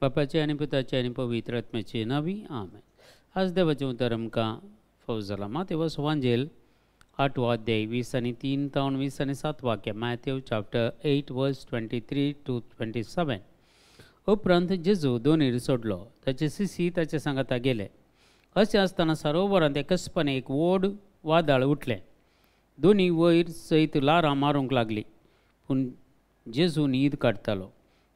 बापाचे आनी पुताचे आनी पवित्र आत्म्याचे नांवी आमेन. आज देवाचें उतर आमकां फावो जालां. मातेव सुवांजेल 8वो अध्याय 20 आनी 3 तावन 20 आनी 7 वाक्य. मॅथ्यू चॅप्टर 8 वर्स 23 to 27. उपरांत जेजू दोनीर सोडलो, ताचे सिसी ताचे सांगाता गेले. अशें आसतना सरोवरांत एकस्पान एक व्हड वादळ उठलें. दोनी वयर सयत ल्हारां मारूंक लागली, पूण जेजू न्हीद काडटालो.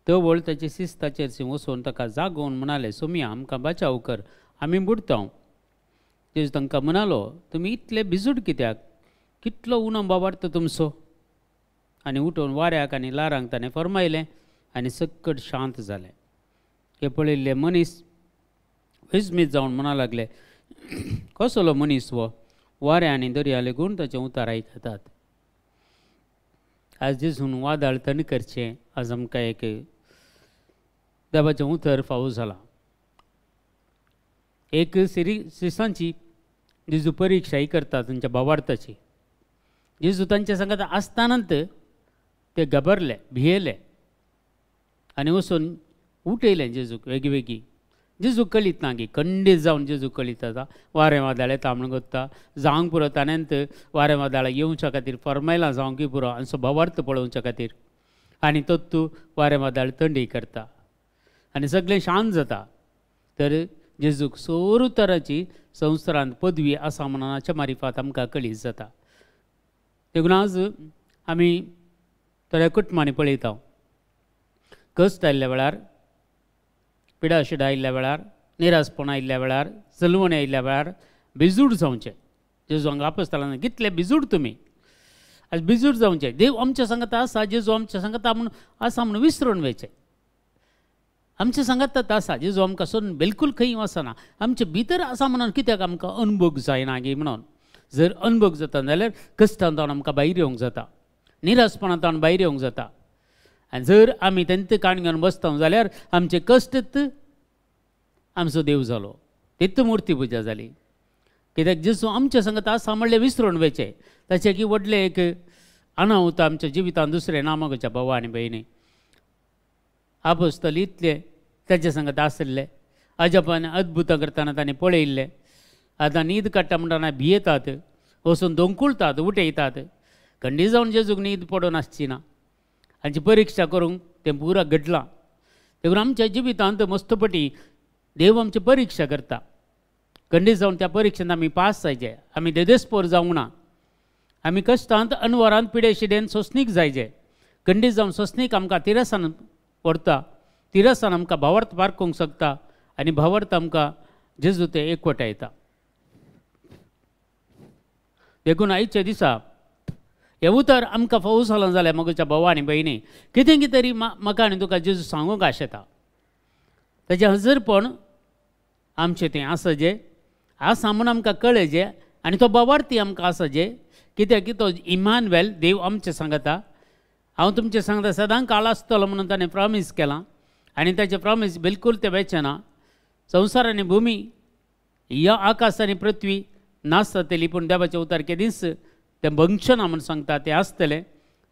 तवळ ताचे सीस ताचेर वचून ताका जागोवन म्हणाले, सोमया आमकां बचाव कर, आमी बुडटा. जेजू तांकां म्हणालो, तुमी इतले भिजूड कित्याक? कितलो उणो बाबार्थ तुमचो. आनी उठोवन वाऱ्याक आनी ल्हारांक ताणें फरमायलें आनी सक्कड शांत जालें. हे पळयल्ले मनीस विस्मीत जावन म्हणा लागले, कसलो मनीस हो, वारें आनी दर्या लेगून ताचें उतार आयकतात. आज जेजून वादळ थंड करचें आज आमकां एक देवाचें उतर फावो जालां. एक सिसांची जेजू परिक्षाय करता तांच्या भावार्थाची. जेजू तांच्या सांगात आसतानात ते घाबरले, भियेले आनी वचून उठयलें जेजूक वेगळी वेगळी. जेजू कळीत ना की खंडीत जावन जेजू कळीत आसा. वारें वादळ येता म्हणून कोत्ता जावंक पुरो, ताणेंत वारें वादळ येवच्या खातीर फरमायलां जावंक पुरो आनी सो भावार्थ पळोवच्या खातीर. आनी तत्तू वारें वादळ थंडी करता आनी सगळें शांत जाता. तर जेजूक सोरू तराची संवसारांत पदवी आसा म्हणून हाच्या मारिफात आमकां कळीत जाता. देखून आज आमी थोड्या कुटुंबांनी पळयता, कश्ट आयिल्ल्या वेळार, पिडाशिडा आयिल्ल्या वेळार, निरासपण आयिल्ल्या वेळार, चलवण आयिल्ल्या वेळार भिजूड जावचें. जेजू हांगा आपसताला कितले भिजूड तुमी, आज भिजूड जावचें. देव आमच्या सांगाता आसा, जेजू आमच्या सांगाता म्हूण आसा म्हूण विसरून वयचें. आमच्या सांगातात आसा, जेजू आमकां सोडून बिलकूल खंय वचना, आमचे भितर आसा म्हणून कित्याक आमकां अनभोग जायना गी म्हणून. जर अनभोग जाता जाल्यार कश्टान जावन आमकां भायर येवंक जाता, निरासपणांत जावन भायर येवंक जाता. आनी जर आमी तेंचे काण घेवन बसता जाल्यार आमचे कश्ट आमचो देव जालो, तित मुर्ती पुजा जाली. कित्याक जेजू आमच्या सांगात आसा म्हणलें विसरून वयचें. ताचें की व्हडलें एक अनाहुत आमच्या जिवितांत दुसरें ना म्हज्या भावा आनी भयणी. आपोस्तल इतले ताच्या सांगात आशिल्ले, अजापान अद्भुतां करतना ताणें पळयिल्लें. आतां न्हीद काडटा म्हणटना भियेतात, वचून दोंकुळतात, उठयतात. खंडी जावन जेजूक न्हीद पडून आसची ना. हांची परिक्षा करूंक तें पुरा घडलां. देखून आमच्या जिवितांत मस्तपटी देव आमची परिक्षा करता. खंडीत जावन त्या परिक्षेंत आमी पास जायचे, आमी देदेस्पोर जावंक ना. आमी कश्टांत अनवरांत पिडेशिडेन सोंसणीक जायचे. खंडीत जावन सोंसणीक आमकां तिरसान व्हरता, तिरसान आमकां भावार्थ पारखूंक शकता आनी भावार्थ आमकां जेजू ते एकवटायता. देखून आयच्या दिसा हें उतर आमकां फावो जालां जाल्यार म्हज्या भावा आनी भयणी कितें कितें तरी म्हाका आनी तुका जेजू सांगूंक आशेता. ताचें हजरपण आमचें तें आसा जें आसा म्हूण आमकां कळ्ळें जें, आनी तो भावार्थी आमकां आसा जें, कित्याक की तो इमानुएल देव आमचें सांगता. हांव तुमचें सांगता सदां काळ आसतलो म्हणून ताणें प्रॉमीस केलां आनी ताचें प्रॉमीस बिलकूल तें वेचें ना. संवसार आनी भुमी ह्या आकाश आनी पृथ्वी नाश जातली, पूण देवाचें उतर केदींच तें भंगचें ना म्हूण सांगता, तें आसतलें,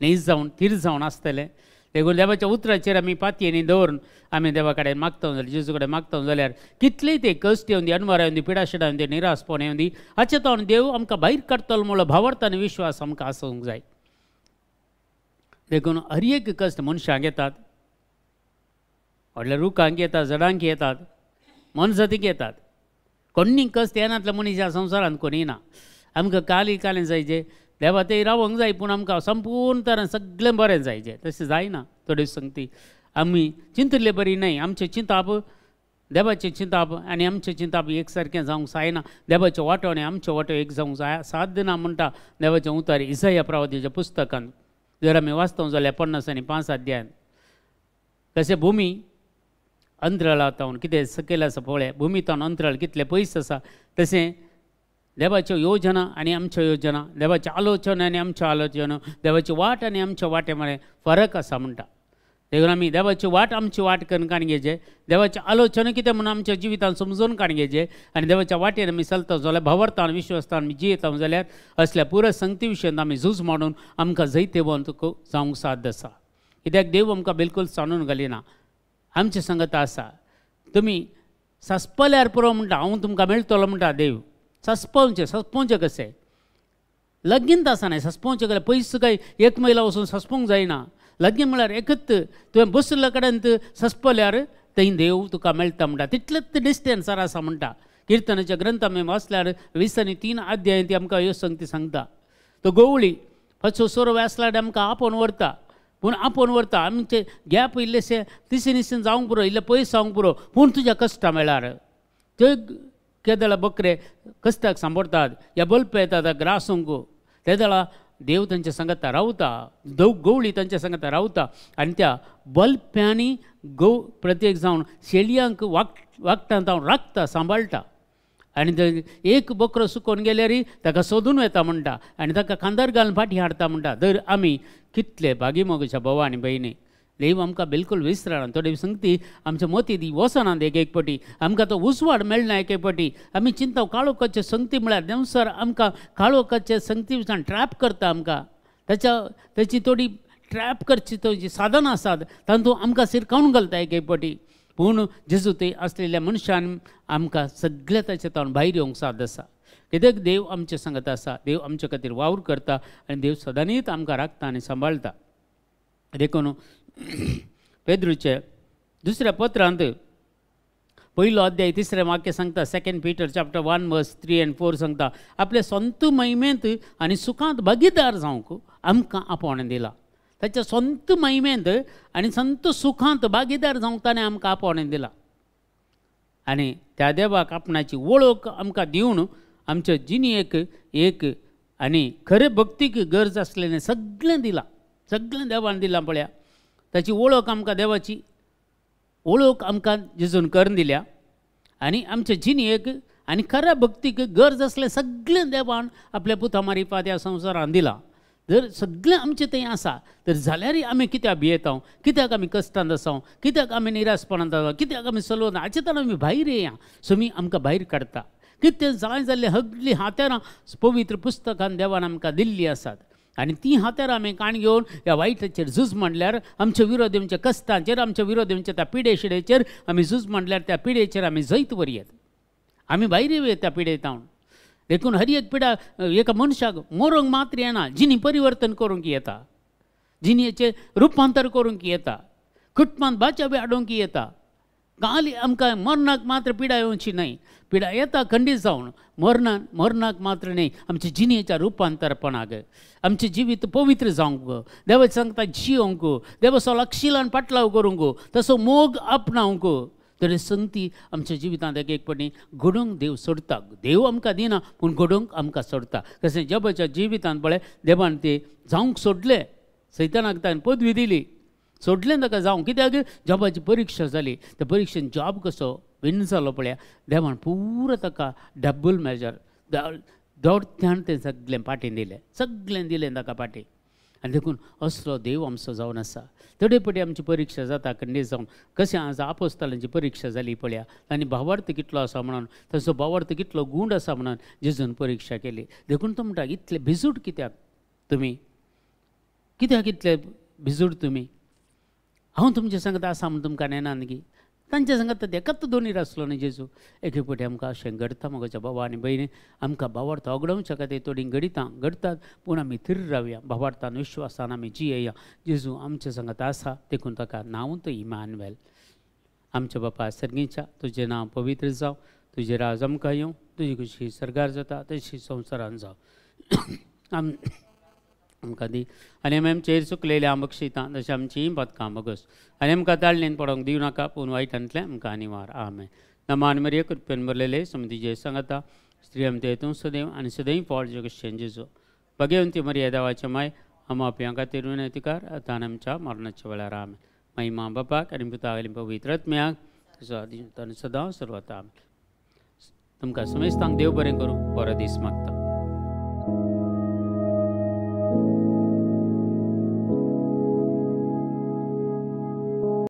न्हीज जावन थीर जावन आसतलें. देखून देवाच्या उतराचेर आमी पातयेनी दवरून आमी देवा कडेन मागता जाल्यार, जेजू कडेन मागता जाल्यार कितलेय ते कश्ट येवन दी, अनवार येवन दी, पिडाशिडां येवन दी, निरासपण येवन दी, हाचे तावन देव आमकां भायर काडटलो म्हणलो भावार्थ आनी विश्वास आमकां आसूंक जाय. देखून हर एक कश्ट मनशांक येतात, व्हडल्या रुखांक येतात, झाडांक येतात, मनजातीक येतात. कोणी कश्ट येनातले मनीस ह्या संवसारांत कोणी ना. आमकां काली कालें जायचे, देवा ते रावंक जाय, पूण आमकां संपूर्ण तरान सगळें बरें जायचें, तशें जायना. थोडे संगती आमी चिंतिल्ले बरी न्हय. आमचें चिंताप देवाचें चिंताप आनी आमचें चिंताप एक सारकें जावंक जायना. देवाचें वांटो आनी आमचें वांटो एक जावंक जाय साध्य ना म्हणटा देवाचें उतर इसाया प्रवादीच्या पुस्तकांत. जर आमी वाचता जाल्यार 50 आनी 5 अध्यायान कशें भुमी अंतराळा तावन कितें सकयल आसा पळय, भुमी तावन अंतराळ कितलें पयस आसा, तशें देवाच्यो योजना आनी आमच्यो योजना, देवाचें आलोचना आनी आमच्यो आलोचना, देवाची वाट आनी आमच्या वाटे मरे फरक आसा म्हणटा. देखून आमी देवाची वाट आमची वाट करून काण घेवचें, देवाचें आलोचना कितें म्हणून आमच्या जिवितान समजून काण घेवचें आनी देवाच्या वाटेन आमी चलता जाल्यार, भावार्थान विश्वासान आमी जियेता जाल्यार असल्या पुरा संगती विशयांत आमी झूज मांडून आमकां जैतिवंत जावंक साध्य आसा. कित्याक देव आमकां बिलकूल सांडून घालिना, आमचे संगत आसा. तुमी सस्पल्यार पुरो म्हणटा, हांव तुमकां मेळटलो म्हणटा देव. सस्पोवचें, सस्पोवचें कशें लगीन आसना, सस्पोवचें जाल्यार पयस काय एक मैला वचून सस्पोवंक जायना. लगीन म्हळ्यार एकच तुवें बशिल्ल्या कडेन सस्पल्यार थंय देव तुका मेळटा म्हणटा, तितलेच डिस्टन्सार आसा म्हणटा. किर्तनाच्या ग्रंथ आमी वाचल्यार 20 आनी 3 अध्याय ती आमकां ह्यो संगती सांगता. तो गोवळी फाटचो सोरो आसल्यार आमकां आपोवन व्हरता, पूण आपोवन व्हरता आमचे गॅप इल्लेशे तिसे निसेन जावंक पुरो, इल्ले पयस जावंक पुरो, पूण तुज्या कश्टां मेळ्ळार ते केदळा बकरे कश्टाक सांबरतात या बल्प येतात ग्रासूंक, तेदळा देव तांच्या सांगाता रावता, गवळी तांच्या सांगाता रावता आनी त्या बल्प्यांनी गव प्रत्येक जावन शेळयांक वागटांत हांव राखता, सांबाळटा. आनी एक बकरो सुकोवन गेल्यार ताका सोदून वता म्हणटा आनी ताका खांदार घालून फाटीं हाडटा म्हणटा. तर आमी कितले भागी मोगच्या भाव आनी भयणी, देव आमकां बिलकूल विसरना. थोडे संगती आमच्या मती ती वचनात एक एक पटी, आमकां तो उजवाड मेळना एक एक पटी. आमी चिंता काळोखाचे संगती म्हळ्यार देंवसर आमकां काळोखाचे संगती ट्रॅप करता आमकां, ताच्या ताची थोडी ट्रॅप करची थोडी साधनां आसात तातूंत आमकां सिरकावन घालता एक एक पटी. पूण जेजू थंय आसलेल्या मनशान आमकां सगळ्या ताच्या तावन भायर येवंक साद आसा. कित्याक देव आमचे सांगत आसा, देव आमचे खातीर वावर करता आनी देव सदांच आमकां राखता आनी सांबाळटा. देखून पेद्रूचे दुसऱ्या पत्रांत 1 अध्याय 3 वाक्य सांगता, 2 Peter chapter 1 verse 3 and 4 सांगता, आपले संत महिमेंत आनी सुखांत भागीदार जावंक आमकां आपोवणें दिलां. ताच्या संत महिमेंत आनी संत सुखांत भागीदार जावंक ताणें आमकां आपोवणें दिलां. आनी त्या देवाक आपणाची वळख आमकां दिवन आमच्या जिणेक एक आनी खरे भक्तीक गरज आसलेलें सगळें दिलां, सगळें देवान दिलां. पळया ताची वळख आमकां, देवाची वळख आमकां जेजून करून दिल्या आनी आमच्या जिणेक आनी खऱ्या भक्तीक गरज आसलें सगळें देवान आपल्या पुता मारिफात ह्या संवसारान दिलां. जर सगळें आमचें थंय आसा तर जाल्यारय आमी कित्याक भियेता, कित्याक आमी कश्टांत आसा, कित्याक आमी निराशपणांत आसा, कित्याक आमी सलवना, हाचे तर आमी भायर येया. सो आमकां भायर काडटा. कितें जाय जाल्लीं सगळीं हात्यारां पवित्र पुस्तकान देवान आमकां दिल्लीं आसात आनी तीं हात्यारां आमी काण घेवन ह्या वायटाचेर झूज मांडल्यार, आमच्या विरोध येवच्या कश्टांचेर, आमच्या विरोध येवच्या त्या पिडेशिडेचेर आमी झूज मांडल्यार त्या पिडेचेर आमी जैत व्हरयेत, आमी भायर येवया त्या पिडेतावन. देखून हर एक पिडा एका मनशाक मरोंक मात्र येना, जिणी परिवर्तन करूंक येता, जिणेचें रुपांतर करूंक येता, कुटुंबांत बाचाबी हाडूंक येता. काली आमकां मरणाक मात्र पिडा येवची न्हय, पिडा येता खंडीत जावन, मरणाक मात्र न्हय, आमच्या जिणेच्या रुपांतरपणाक, आमचें जिवीत पवित्र जावंक, देवा सांगता जियोंक, देवाचो लक्षिलान पाटलाव करूंक, तसो मोग आपणावंक. तर संगती आमच्या जिवितांत एक एक पटी घडोवंक देव सोडता. देव आमकां दिना पूण घडोवंक आमकां सोडता. कशें जबाच्या जिवितांत पळय देवान ते जावंक सोडलें, सैतानाक ताणें पदवी दिली, सोडलें ताका जावंक. कित्याक जॉबाची परिक्षा जाली, त्या परिक्षेन जॉब कसो विन जालो पळया, देवान पुरो ताका डबल मेजर दोडत्यान तें सगळें पाटी दिलें, सगळें दिलें ताका पाटी. आनी देखून असलो देव आमचो जावन आसा. थोडे पटी आमची परिक्षा जाता खंडीत जावन. कशें आज आपोस्तालांची परिक्षा जाली पळया, आनी भावार्थ कितलो आसा म्हणून, ताचो भावार्थ कितलो गूण आसा म्हणून जेजून परिक्षा केली. देखून तो म्हणटा इतले भिजूड कित्याक तुमी, कित्याक इतले भिजूड तुमी, हांव तुमचे सांगता आसा म्हूण तुमकां नेना न्ही. तांच्या सांगता तेकाच दोनीर आसलो न्ही जेजू. एक एक पटी आमकां अशें घडता म्हज्या बाबा आनी भयणी, आमकां भावार्थ अगडोवच्या खातीर थोडीं घडितां घडटात, पूण आमी थीर रावया, भावार्थान विश्वासान आमी जियेया. जेजू आमच्या सांगता आसा, देखून ताका नांव तो इमानुएल. आमच्या बापा सर्गीच्या, तुजें नांव पवित्र जावं, तुजें राज आमकां येवं, तुजी खुशी सर्गार जाता तशी संवसारान जावं. आमकां दी आनी आमी आमचेर चुकलेले आम बक्षिता तशें आमचीं पदकां बगस आनी आमकां ताळणेन पडोंक दिवं नाका, पूण वायटांतलें आमकां निवार. आमेन. नमान मरिये, कृपेन भरलेले समतीचे सांगता, स्त्री आमचे तूं सदैव आनी सदैव फळ जगशेन जेजू. भगवंती मरिये देवाचे माय, आमा आपल्या खातीर विनंती कर आतां आमच्या मरणाच्या वेळार. आमेन. महिमा बापाक आनी पुताक आनी पवित्र आत्म्याक, सदां सर्वता. आमेन. तुमकां समेस्तांक देव बरें करूं, बरो दीस मागता.